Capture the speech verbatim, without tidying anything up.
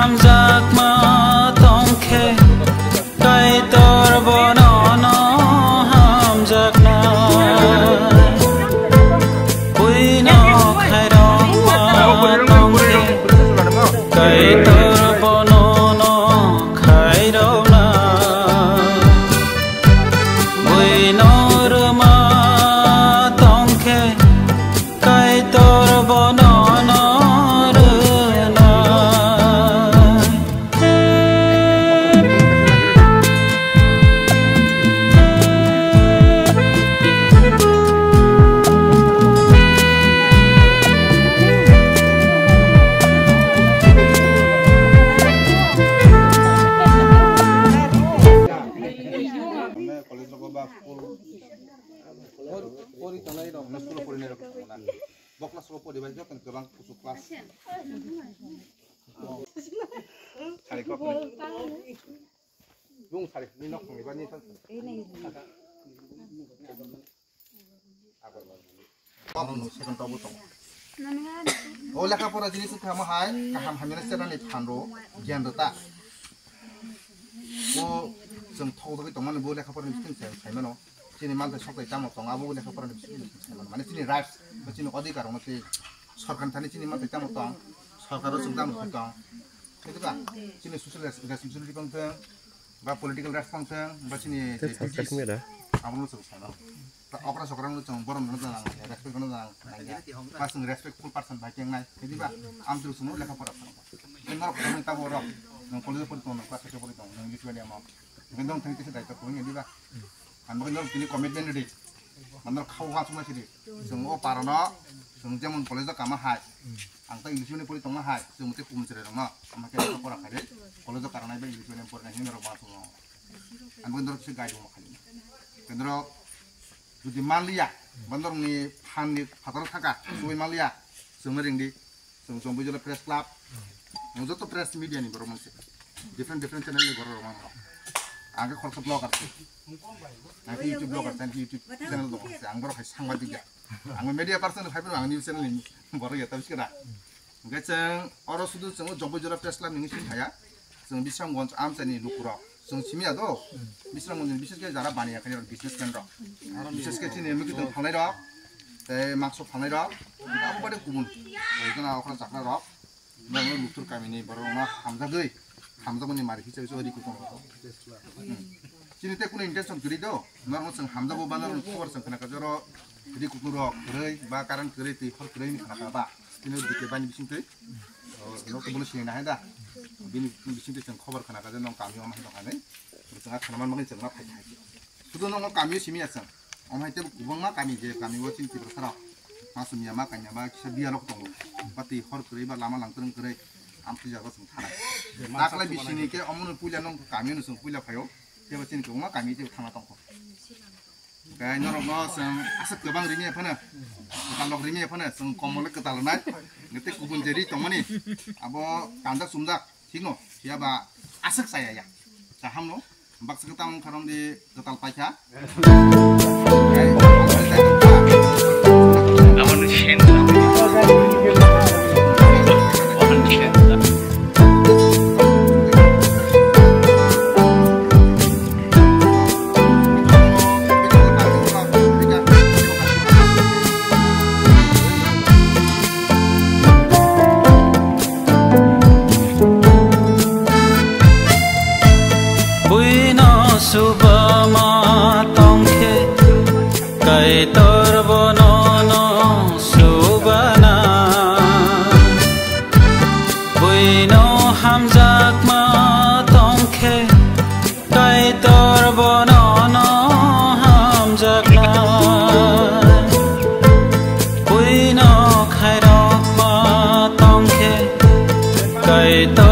Hamjakma tongkhe Kaitor bono no hamjakna. Buino khairokma tongkhe Kaitor bono no khairokna. Buino rwma tongkhe Kaitor bono no rwnai. Pori tongnai rok, school o porinai rok tongo na. Bo class o poribai joto ni kwbang kuchuk class. Sari kok ni. Bung sari ni nok ni ba ni san. Abo no second tobo tong. O lekha pora jinis wngkha mo hai kaham hamya se rani phan ro gyan rwta. Bo chwng thok thok tongmani bo lekha pora ni bising sai sai mano. Chini manthai soklai tamo tong, abo lekha pora ni bising sai mano. Mane chini rights, ba chini odhikar rok no tei sorkar thani chini manthai tamo tong, sorkar o chwng tamo khai tong. Khe ba chini social res-, responsibility tong thwng, ba political rights tong thwng, ba chini je duties, abo no chwng sai mano. Ta okra sokra no chwng borom no jana nang, respect no jana nang, ba chwng respectful person bai tengnai, khe ba am chwng lekha pora phano. Norok khamwi tabo rok, nwng college o pori tongo, nwng class eight o pori tongo, nwng English medium o. Nwng dong thani kisa daitwa kubui nge diba? Ang bagwi norok tini commitment rwdi. Ang norok khao uansukma sidi. Chwng o parano, chwng jemon college o kama hai. Ang ta English medium pori tongma hai, chwng tei kubun chwrai rokno. Ama khe pora khai de, college o karanai bai English medium pori nai hinwi norok uansukma. Ang bagwi norok kisa guide wngma khaidi. Norok jodi manliya, ba norokni phan ni phataro thaka, subui manliya, chwngno ringdi. Chwng Chompuijala Press Club. Ang joto press media ni borok manse. Different, different channel ni borok rok manse. Ang khe khoroksa blogger se. Ang khe YouTube blogger, ang khe YouTube channel dong se. Ang borok hai sangbadik ya. Ang media person hai phano ang news channel ni borok ya, tabi sikra. Hingke chwng oro sudu chwng Chompuijala Press Club ni sing haya. Chwng Bisramganj amchani lukurok. Chwng simi ya do. Bisramganj ni bises khe jara baniya khe businessman rok. Bises khe chini mukitwng phalnai rok. Tei mangso phalnai rok. Abo bade kubun. Tei jana okra chakra rok. Nang lutur kami ni borok no hamjagwi. Hamjakmani mari hisabe so ri kutung. Hmm. Chini te kuno intention kwrwi do. Norok chwng hamjago ba norok khobor chwng khna kajoro. Ri kutung rok kwrwi ba karan kwrwi twi hor kwrwi ni khna kha ba. Chini dike bani bising twi. Oh, no kubuno sini na hai da. Bini bising twi chwng khobor khna kaje nong kami o ma hai dong hanai. Chwng a khna man bagwi chwng ma phai thai. Sudu nong kami o simi ya chwng. Om hai te kubangma kami je kami o chini Tiprasa rok. Ma sumya ma kanya ma kisa biya rok tongo. Ba twi hor kwrwi ba lama lang twrwng kwrwi. Am twi jago chwng thanai. Daklai bisini ke omono puila nong kami o chwng puila phaio. Tebo chini kwbangma kami tebo thangna tongkho. Khe norokno chwng aswk kwbang rimya phano, kwtal rok rimya phano chwng komol kwtal rwnai. Tei kubun je ri tongmani abo kanjak sumjak thikno, phiya ba aswk chaya ya. Kaham no baksa kwtal wngkha romdi kwtal paikha. Abono sen. Buino subama tongkhe, Kaitor bono no subana. Buino hamjakma tongkhe, Kaitor bono no hamjakna. Buino khairokma tongkhe, Kaitor